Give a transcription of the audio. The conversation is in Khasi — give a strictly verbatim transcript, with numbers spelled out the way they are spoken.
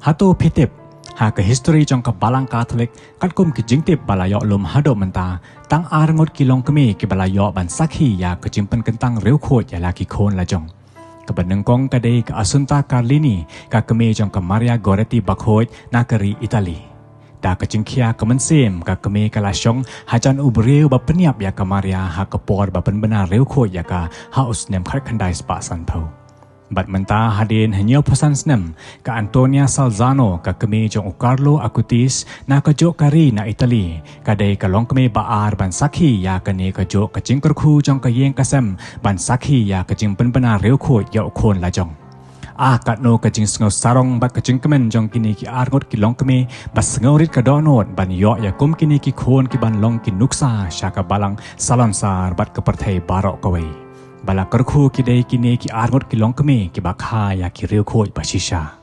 Hato phi tip, ha ka histori jong ka Balang Katholik, katkum ki jingtip ba la ïoh lum haduh mynta, tang ar ngut ki longkmie kiba la ïoh ban sakhi ïa ka jingpynkyntang riewkhuid ïa la ki khun lajong. Kaba nyngkong ka dei ka Assunta Carlini, ka kmie jong ka Maria Goretti Bakhuid na ka ri Italy. Da ka jingkhia ka mynsiem, ka kmie ka la shong hajan u briew ba pynïap ïa ka Maria ha ka por ba pynbna riewkhuid ïa ka ha u snem khatkhyndai spah sanphew. Bad mynta hadien hynñiewphew san snem, ka Antonia Salzano, ka kmie jong u Carlo Acutis, na kajuh ka ri na Italy, ka dei ka longkmie ba ar ban sakhi ïa kane kajuh ka jingkyrkhu jong ka ïing ka sem ban sakhi ïa ka jingpynbna riewkhuid ïa u khun lajong. Ah, katno ka jingsngew sarong bad ka jingkmen jong kine ki ar ngut ki longkmie ba sngewrit ka dohnud ban ïoh ïa kum kine ki khun ki ban long ki nuksa sha ka Balang Salonsar bad ka pyrthei baroh kawei. Ba la kyrkhu ki dei kine ki ar ngut ki longkmie kiba kha ïa ki riewkhuid ba shisha.